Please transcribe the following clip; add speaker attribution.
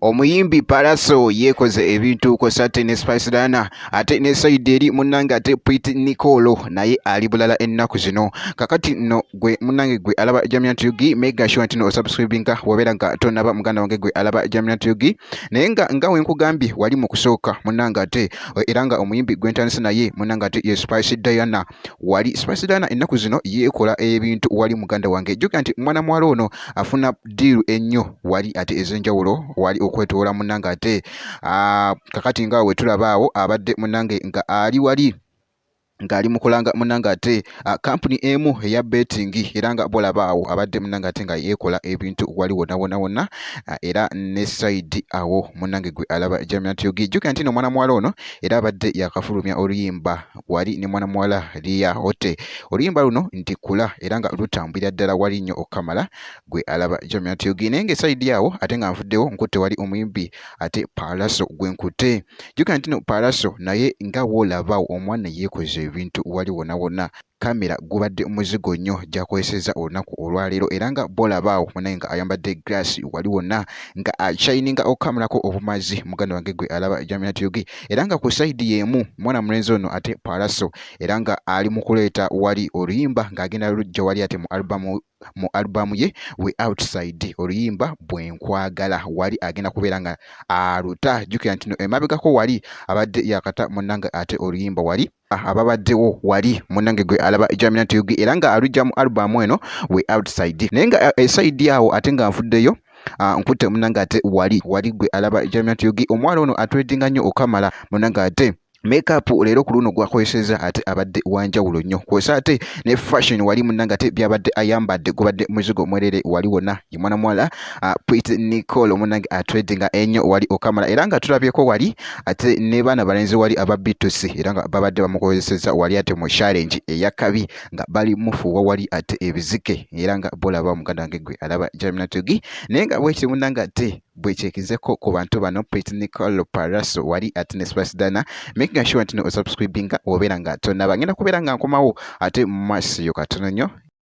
Speaker 1: Omuyimbi Pallaso yeekoze ebintu kw'ossa ate ne Spice Diana, ate ne sayidi eri munnange ate Pretty Nicole naye ali bulala ennaku zino. Kakati nno gwe munnange gwe alaba Jamiat UG, make sure nti no osubscribinga wabeera nga tonaba, muganda wange gwe alaba Jamiat UG. Naye nga we nkugambye wali mu kusooka munnange ate era nga omuyimbi gwe ntandise naye munnange ate ye Spice Diana. Wali Spice Diana ennaku zino yeekola ebintu wali, muganda wange. Jjukira nti mwana muwala ono afuna deal ennyo wali ate ez'enjawulo wali okwetoola munnange ate. Kakati nga we tulaba awo abadde munnange nga ali wali ng'ali mu kulanga munnange ate kampuni emu eya betting, era nga bolaba awo abadde munnange ate nga yeekola ebintu wali wonna wonna wonna. Era ne sayidi awo munnange gwe alaba Jamiat UG, jjukira nti no mwana muwala ono era abadde yakafulumya oluyimba wali ne mwana muwala Ria Hote, oluyimba luno nti Kula, era nga lutambulira ddala wali nnyo okukamala, gwe alaba Jamiat UG. Naye ng'esayidi awo ate nga nvuddewo, nkutte wali omuyimbi ate Pallaso gwe nkutte. Jjukira nti no Pallaso naye nga woolaba omwana yeekoze ebintu wali wonna wonna. Kamera gubadde muzigo nnyo gy'akozesezza olunaku olwaleero, era nga bolaba awo munaye nga ayambadde glass wali wonna nga ashininga okukamalako obumazi, muganda wange gwe alaba Jamiat UG. Era nga ku sayidi y'emu mwana mulenzi ono ate Pallaso era nga ali mu kuleeta wali oluyimba ng'agenda lujja wali ate mu album ye We Outside, oluyimba Bwenkwagala wali agenda kubeera nga aluta. Jjukira nti no emabegako wali abadde yakata munnange ate oluyimba wali ababaddewo wali, munnange gwe alaba Jamiat UG, era nga alujja mu album eno We Outside. Naye nga esayidi awo ate nga nvuddeyo, nkutte munnange ate wali wali gwe alaba Jamiat UG, omuwala ono atwedinga nnyo okamala munnange ate makeup leero ku luno gwakozesezza ate abadde wanjawulo nnyo, kw'ossa ate ne fashion wali munnange ate byabadde ayambadde gubadde muzigo mwerere wali wonna. Ye mwana muwala Pretty Nicole munnange atwedinga ennyo wali okamala, era nga tulabyeko wali ate ne baana balenzi wali aba B2C, era nga babadde bamukozesezza wali ate mu challenge eyakabi nga bali mufuuwa wali ate ebizike, era nga bolaba muganda wange gwe alaba Jamiat UG. Naye nga bwekiri munnange ate bwekyekizeko ku bantu bano, Pretty Nicole, Pallaso wali ate ne Spice Diana, making sure nti no osubscribinga obeera nga tonaba. Ngenda kubeera nga nkomawo ate mu maaso yo katono nnyo.